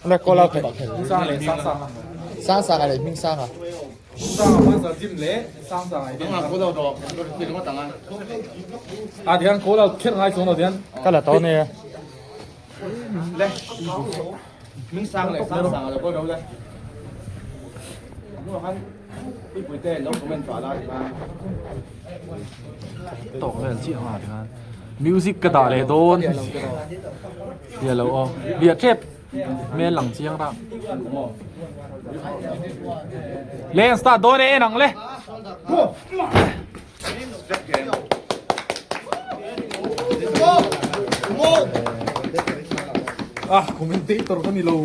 Le call out. Sang leh sang sang. Sang sang leh hming sang a. Sang a hmasa gym leh sang sang ai. A tiang call out kher ngai chuang lo tiang. Ka la tawh nia. Le hming sang leh sang sang a lo call ro le. Tawk vel chiah ang ah tikhan music ka dah leh dawn lia lo aw lia tep hmel lang chiang rak le an start dawn e en ang le. Ah commentator ka ni lo.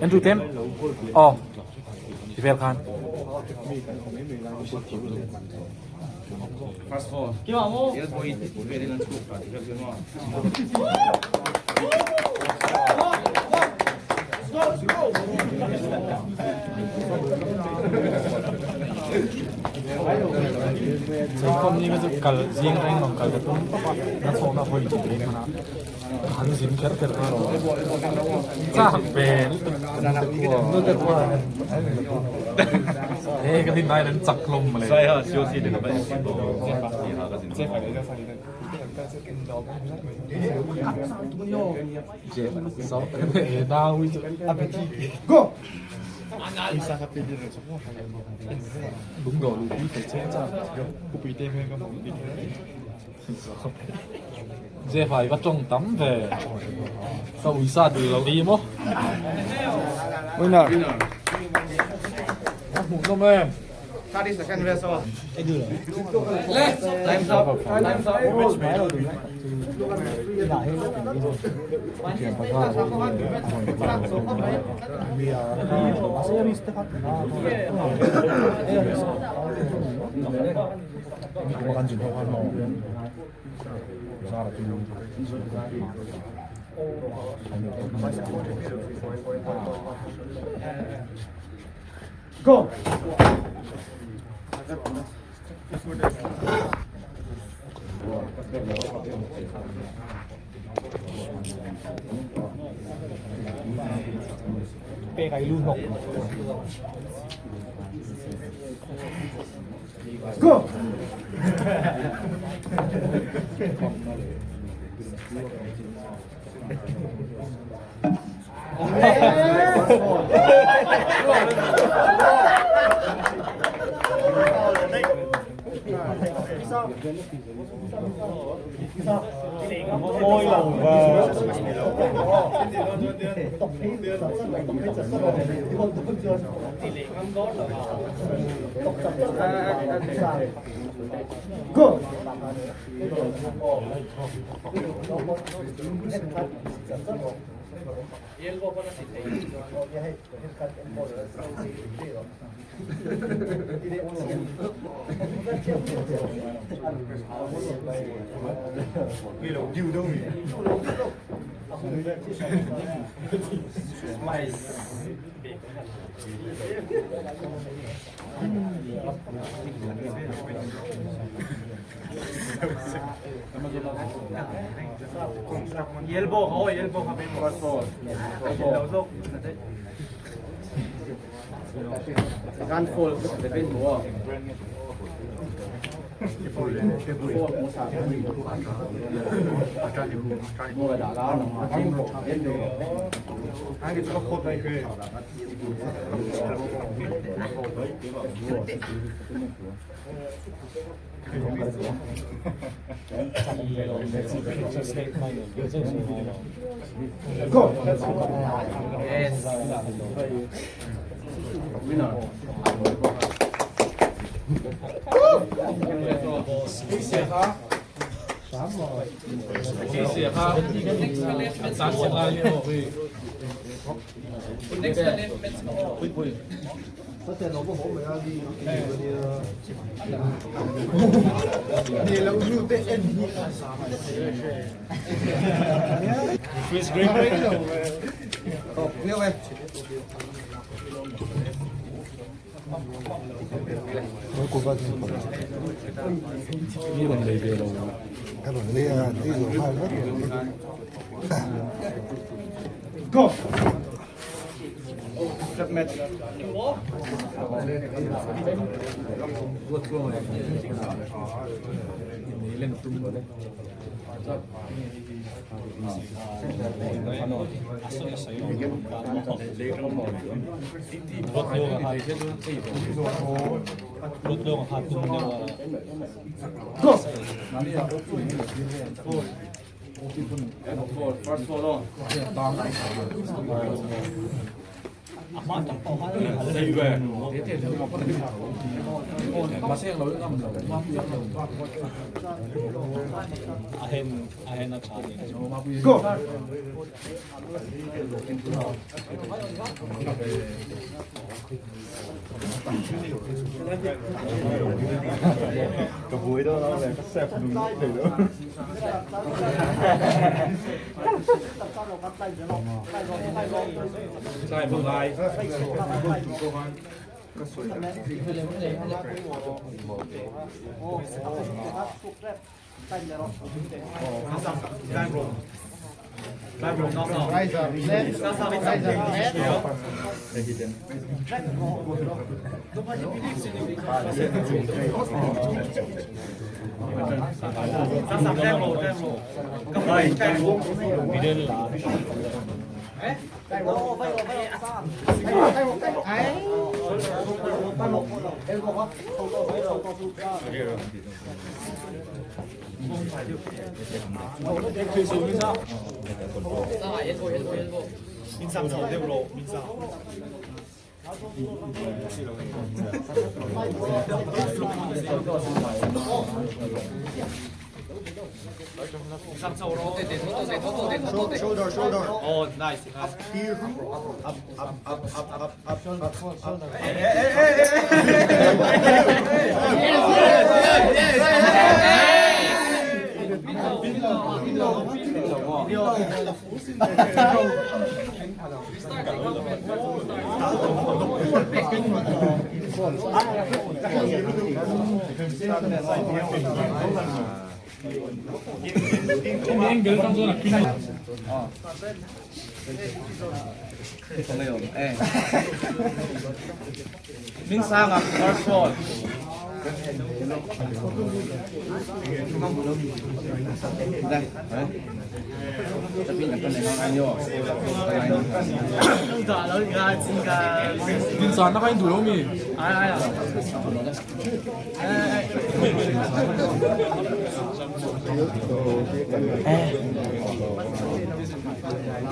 Andrew tem oh ti vel khan Cheikhawm ni kha chu kal zing reng rawn kal ta tum tawp a na chhawkna hawi tih leh hman a an zin kher kher kha chak ve lutuk he ka tin nai an chak hlawm mawle Jeff-a i va tawng tam ve. Ka uisa duh lo ni maw? Winner. A hmuh nawm em? 30 second vel saw. Le, time's up. Time's up. Go. Pek ai lu hnawk. Go. Go.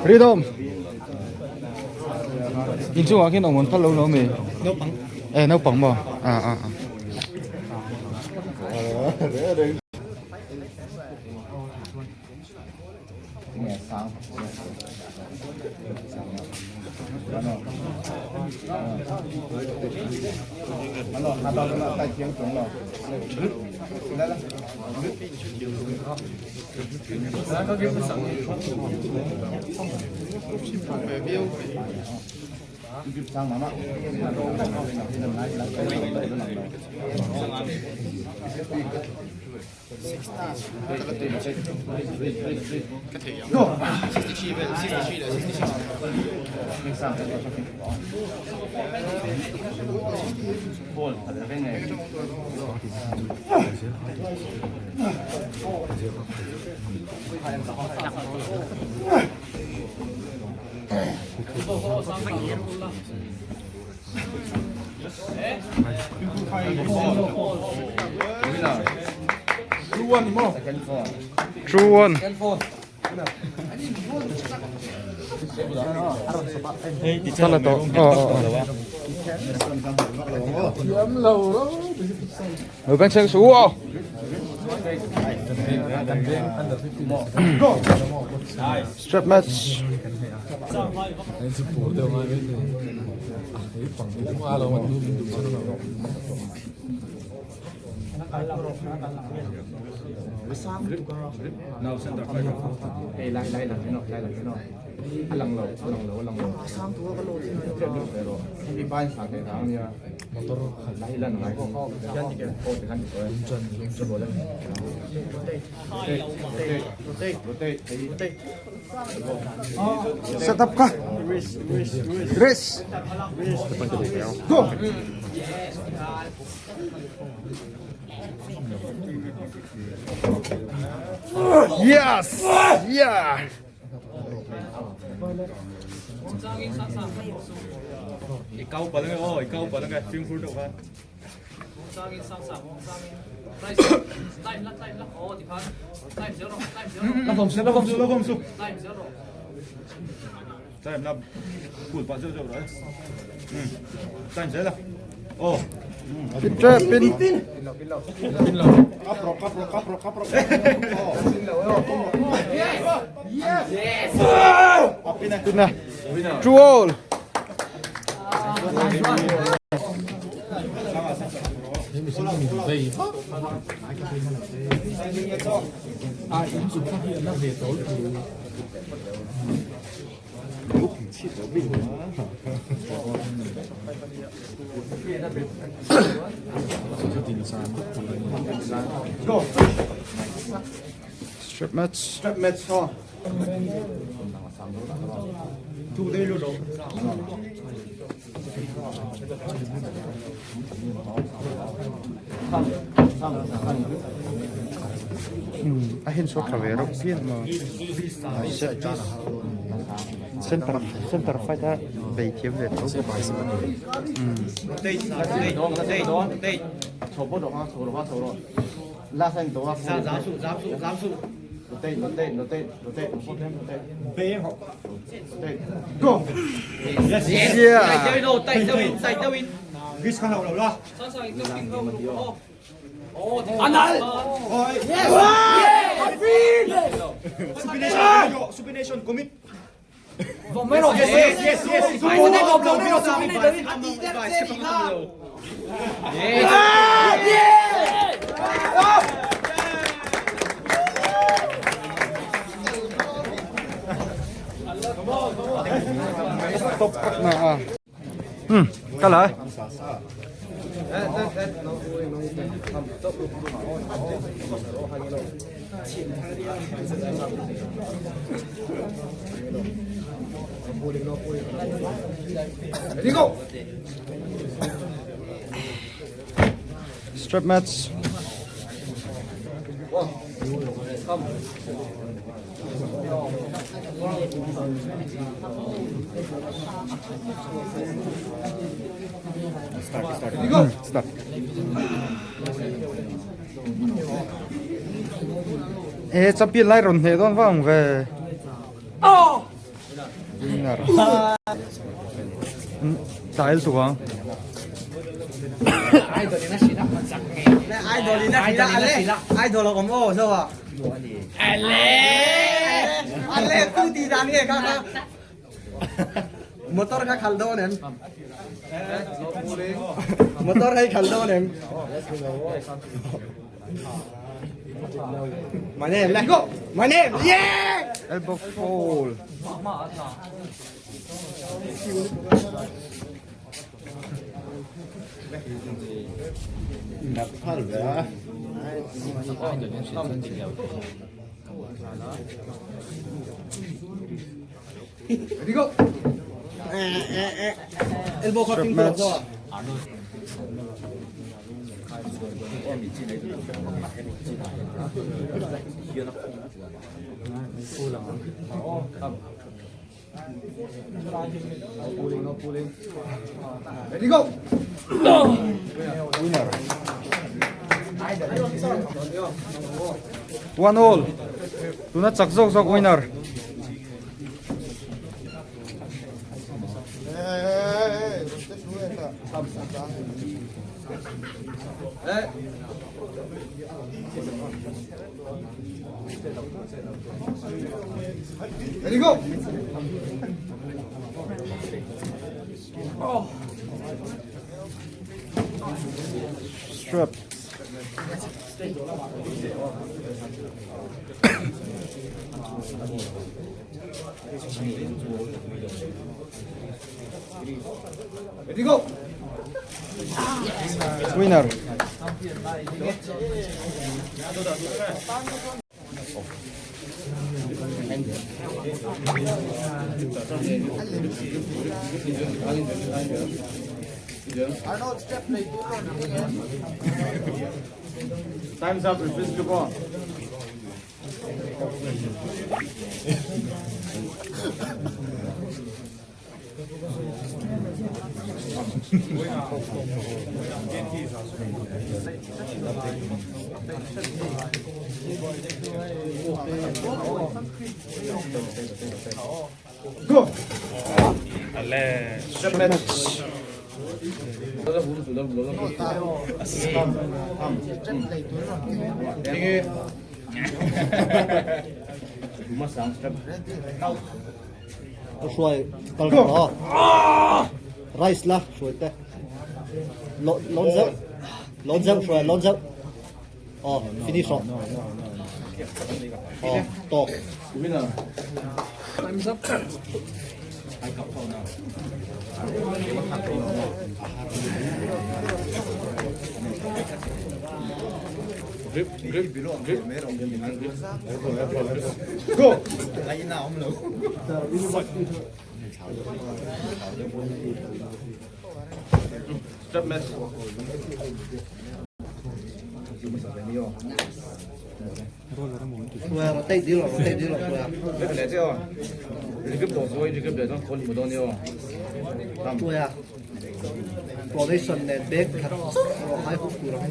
Freedom. Inchungah khian awm an phal lo lo mi? Naupang. Eh naupang maw? Ah ah ah. Two one. Tala to. Oh oh. Ở bên trên xuống không? Strap match. Set up ka. Wrist. Go. Yes. Yeah. Pin trap pin. Pin na. Two all. Strip match. Strap match ho. A hin so tha ve reuh pian maw center center fight a bei thiam ve tho yeah top na a ka la strap match start e champion lai rawn hneh dawn vang ve winner style tu ang Idol là ông ô sao ạ? Ale, tu ti dan nge kha kha. Motor kha khal dawn em. Motor hay khal dawn em. My name, let's go. My name, yeah. elbow fall Strap match. Ready go. Winner. 1 all. Tuna chak zawk zawk winner. Ready go. Strap. Ready go. Winner. Time's up. Refuse to go. Go. Strap match. Hruai kal rawh aw. Rice la hruai te. Lawn zeuh. Lawn zeuh hruai lawn zeuh. Aw finish rawh. Aw tawk. Go. Stop match. Hruai rotate dil rawh rotate dil rawh hruai. Hruai a pronation nen bag khat rawh high hook tur ang.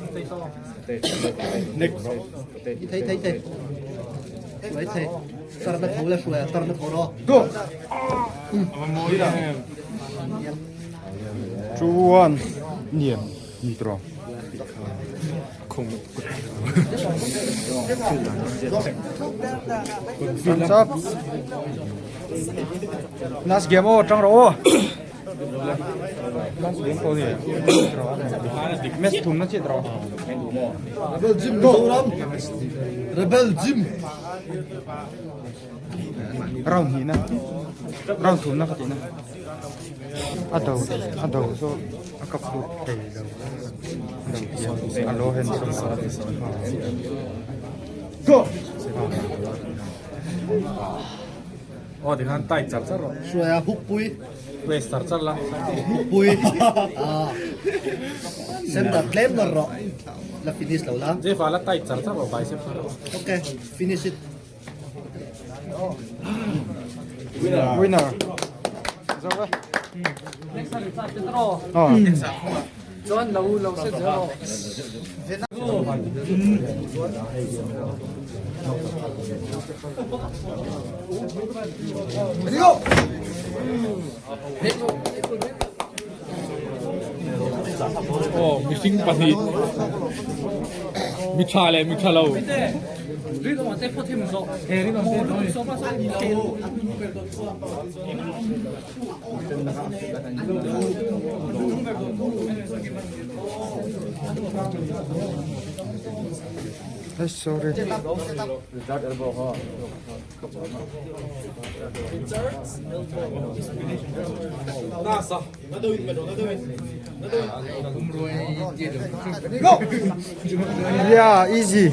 I thei thei thei. Hruai thei. Tarna tho la hruai a tarna tho rawh. Go. 2 1. Niam. Ni tro. Thumbs up. Last game aw tang rawh aw. Last game ko ni. Match thum na chit rawh. Rebel Gym Mizoram. Rebel Gym. Round hnih na. Round thum na ka ti na. A do a do chu a kap lut thei lo a lo ti a a lo handsome Go. Aw tikhan tight char char rawh. Hruai a hook pui. Place char char la. Hook pui. Ah. Center tlem nawr rawh. La finish lo la. Jeff a la tight char char rawh bicep kha. Okay, finish it. Winner. Zo ve. Aw. Chuan lo lo set zel rawh. Ready go. Aw mihring pahnih mi tha leh mi tha lo. Hey, sorry. Yeah, easy.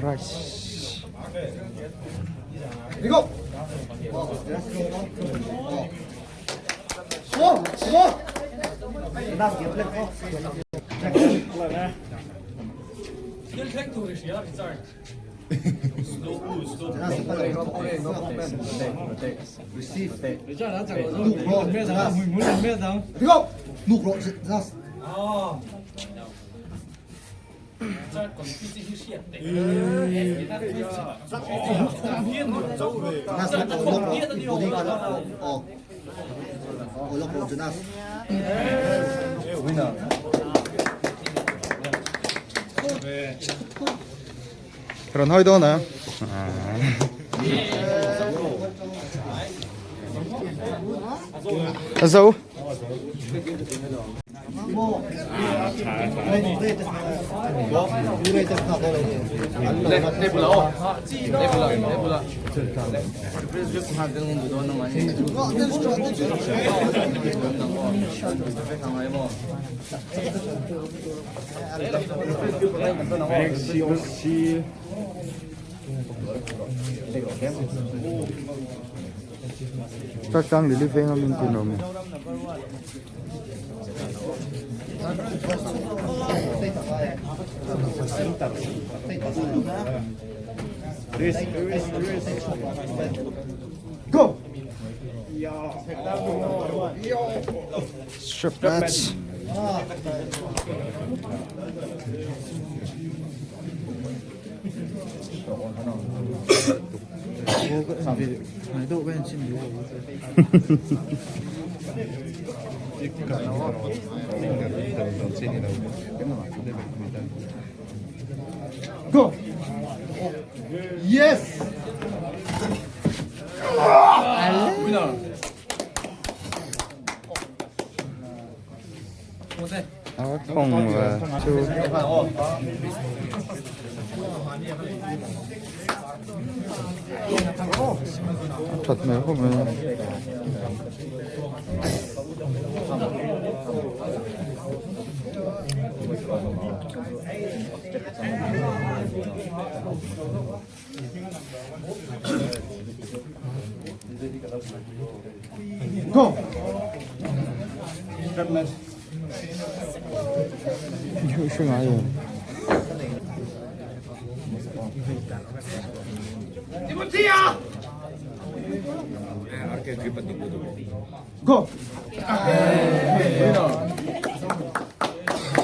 Rice. Rawn hawi dawn a. A zo. Tlang lili veng a min tin awm e. Strip match. Go! Yes! A kawng chu a that hmel khawp mai a. Go! Hriat ngai em? Go!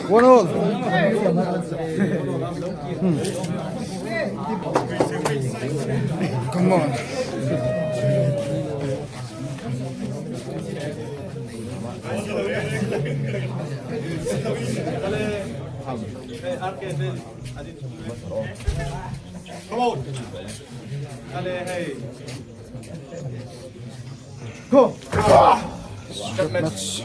One all. Come on. Go! Strip match.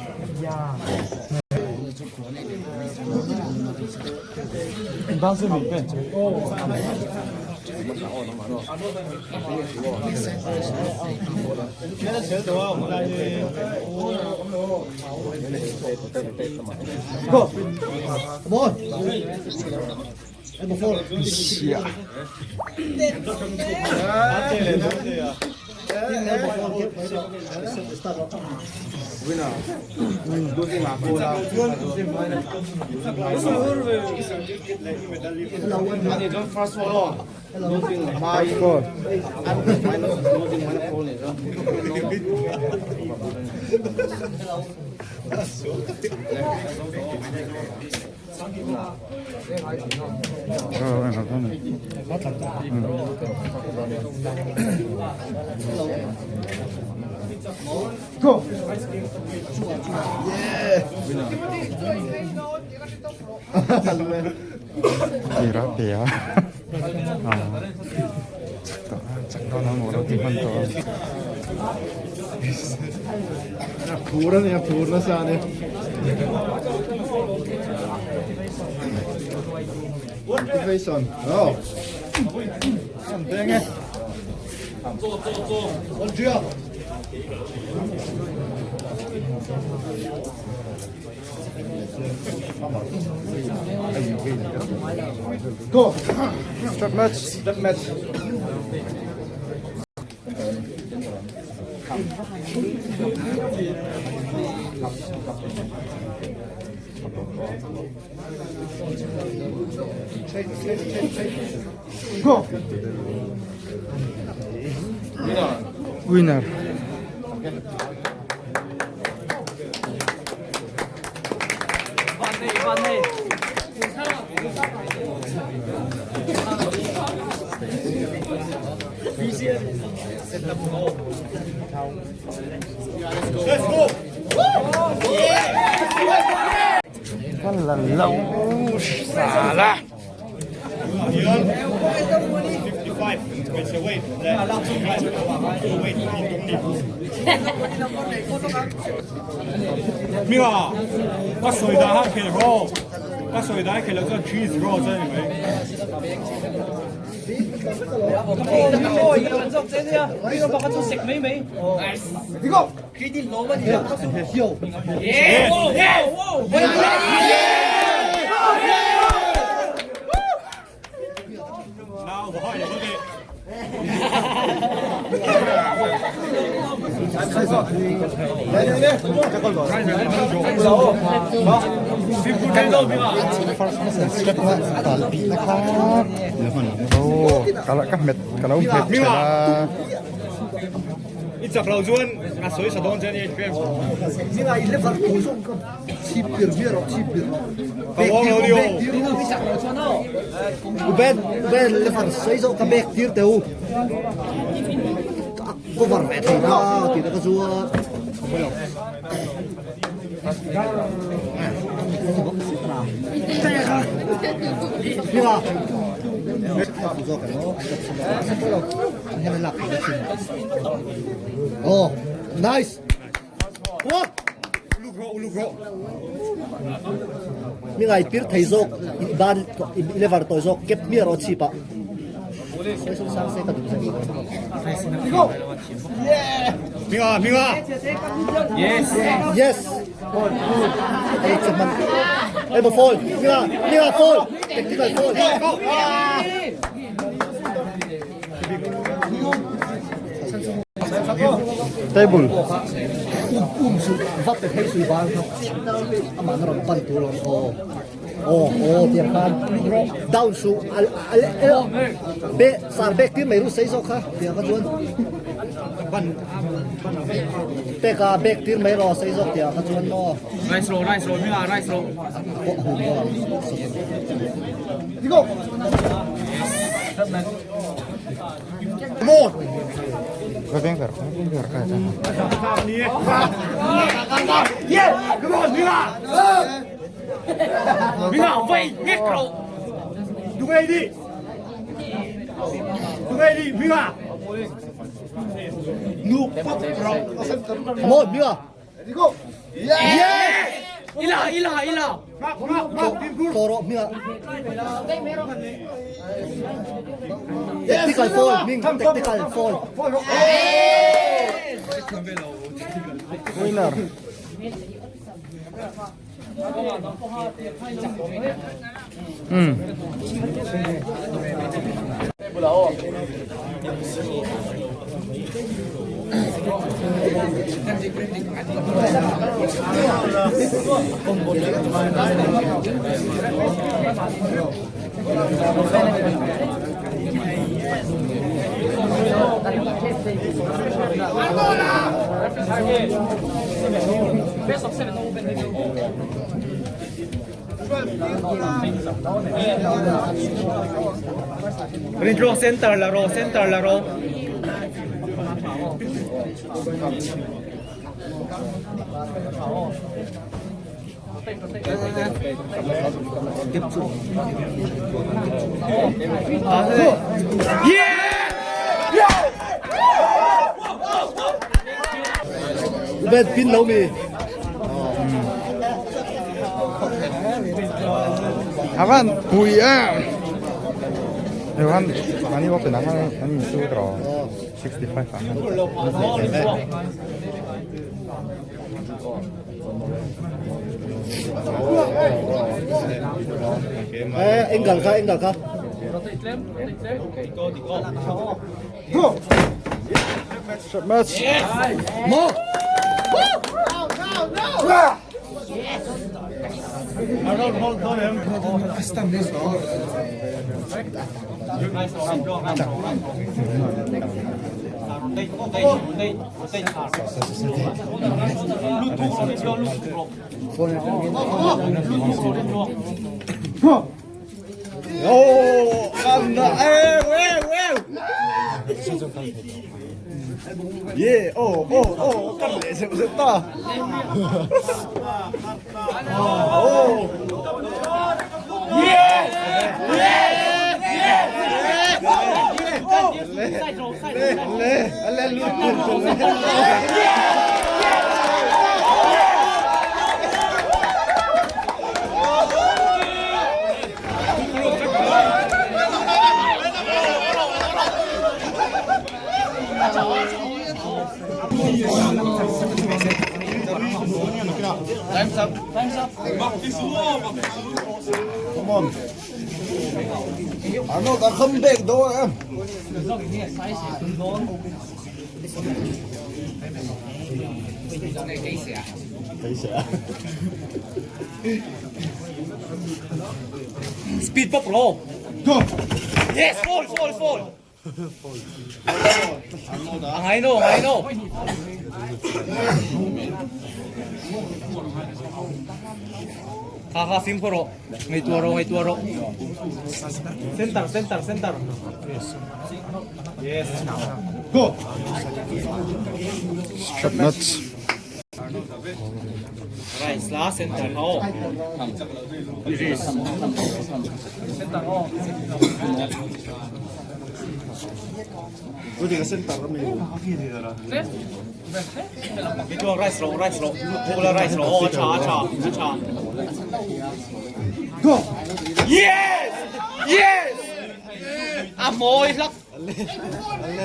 Go! Come on! Elbow four. Yeah. Elbow four. Get start. Tira pe a chak tawh a maw lo ti hman tawh a. A phur a ni a phur nasa a ni. Motivation. Oh. An peng e. Andrea. Go. Stop match. Stop match. Go. Winner. Mira, ka sawi dah ha khel rawh. Ka sawi dah khel lo chuan 3-0 chuan a ni mai. Ka hmet ka lo hmet tha a. I chak lo chuan a sawi sa dawn che a ni. Ka uang lo ni aw. Ben Ben lever sawi zawh ka bag tir teh u a cover ve thei na tih te ka chu a awm lo. Oh nice. Mi ngai tir thei zawk i ban i lever tawi zawk kep hmiah rawh chhip ah sawi sawi sang se ka duh zet yes ei che hman ei maw phone minga minga phone tactical phone Table. Um su vat te phei sui ban kha amah na rawn pan tur awm aw aw aw tiang khan down su al al be sar bek tir mai ru sei zawk kha tiang kha chuan peka bek tir mai rawh sei zawk tiang kha chuan maw Nice roll, nice roll, Mila, nice roll. pawh a hum bawk ang. Ka veng ber ka veng ber ka Come on, Mila. Yes! Ila, ila, ila. Toro, Mila. Tactical foul, Ming. Tactical foul. Winner. Rinro center la ro center la ro. Bet pin lo mi. Avan pui a. Evan mani wak na han an in su tro 65 ah. Eh, enggal kha, enggal kha. Match. Mo. Oh, I'm not. Yeah, oh, oh, oh, kan leh zeuh zeuh ta. Oh. Le, le, le, le. Time's up. Time's up. Come on. Arnold, I come back though. Speed pop roll. Go. Yes, fall, fall, fall. I know, I know. Ha ha, phim ro. Ngay tua ro, ngay tua ro. Center, center, center. Yes. Go. Strap nuts. Right, last center. Oh. Center oh. Pwede ka center kami. Ito rice roll, rice roll. Pula rice roll. Oh, cha, cha, cha. Go. Yes! Yes! Amoy lắc.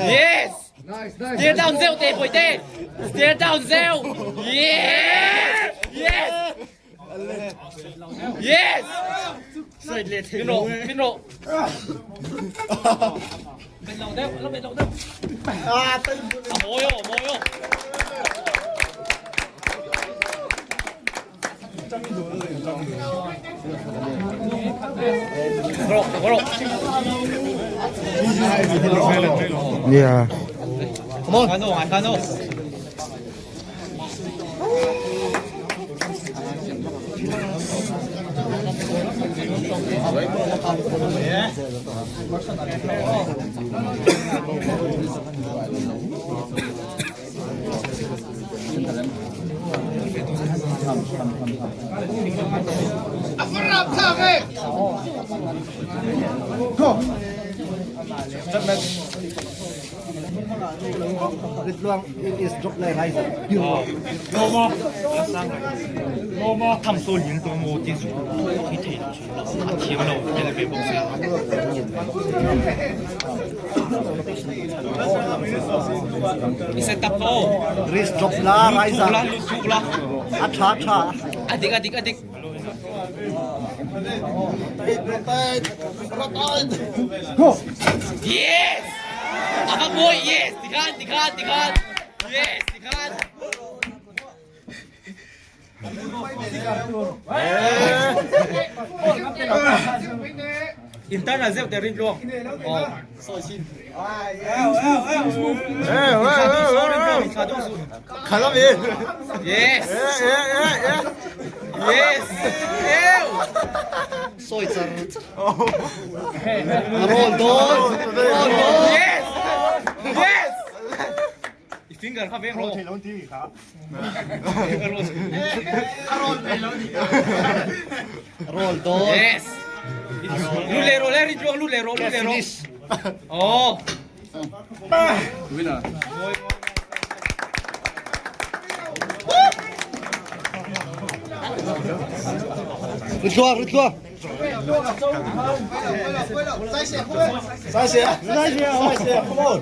Yes! Steer down zero, te boy te. Steer down zero. Yes! Yes! Yes! Pin roll, pin roll. Bên đầu đeo, nó bên đầu đeo. Amoy oh, amoy oh. Roll, roll. Yeah. Come on. Kano, kano. Ritluang it is drop like rice. 他们说人多么电视可以睇到，跳楼喺度俾box。你set up 好， Risk drop la rice. 啦，碌啦， Acha acha. 阿迪阿迪阿迪。 Go. Yes! 阿boy, yes! 你看，你看，你看。Yes, tikhan. Internal zeuh te rin tluang. Oh. Yes. Yes. Ew. Sawi char char. A roll dawn. Roll dawn. Yes. Yes. I finger kha veng ro. Roll dawn. Yes. Lu le ro le rin tluang lu le ro lu le ro. Finish. Oh. Ritluang, ritluang. Sai xe. Sai xe. Sai xe. Come on.